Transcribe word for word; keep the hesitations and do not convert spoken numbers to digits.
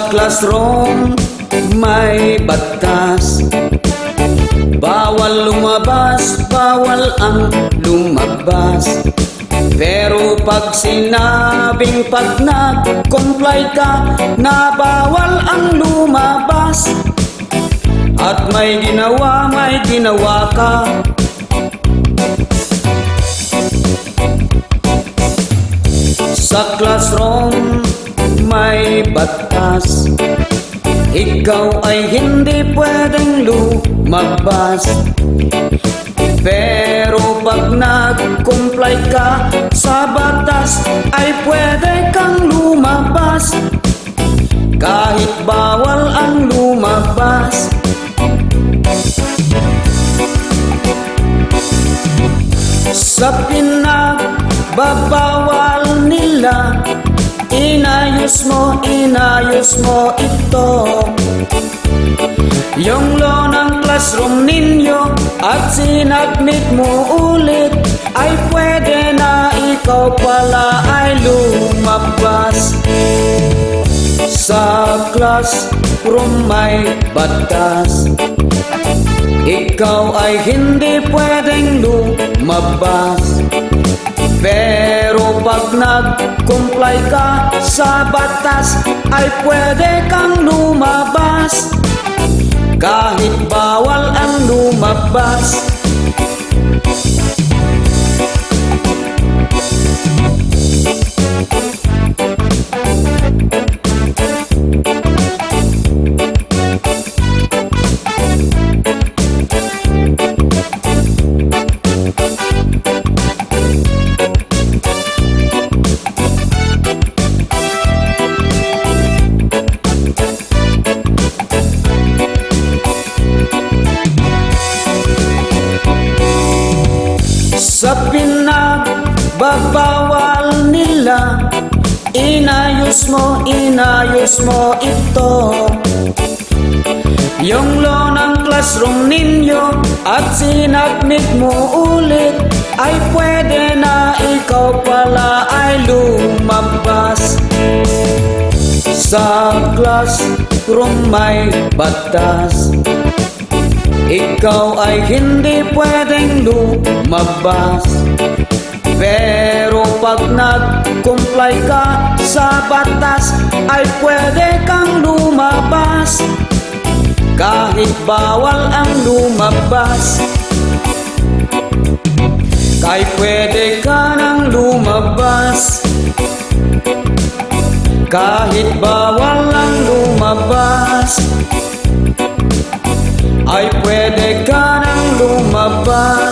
Classroom, may batas. Bawal lumabas, bawal ang lumabas. Pero pag sinabing pag nag-comply ka, na bawal ang lumabas. At may ginawa, may ginawa ka. Sa classroom, may batas. Ikaw ay hindi pwedeng lumabas. Pero pag nag-comply ka sa batas, ay pwede kang lumabas. Kahit bawal ang lumabas. Sa pinagbabawal nila, inayos mo, inayos mo ito. Yung law ng classroom ninyo at sinadmit mo ulit, ay pwede na ikaw pala ay lumabas. Sa classroom may batas. Ikaw ay hindi pwedeng lumabas. Pero pag nag-comply ka sa batas, ay pwede kang lumabas. Kahit bawal ang lumabas. Sa pinagbabawal nila, inayos mo, inayos mo ito. Yung law ng classroom ninyo at sinadmit mo ulit, ay pwede na ikaw pala ay lumabas. Sa classroom may batas. Ikaw ay hindi pwedeng lumabas. Pero pag nag-comply ka sa batas, ay pwede kang lumabas. Kahit bawal ang lumabas, ay pwede ka nang lumabas. Kahit bawal ang lumabas, ay pwede ka nang lumabas.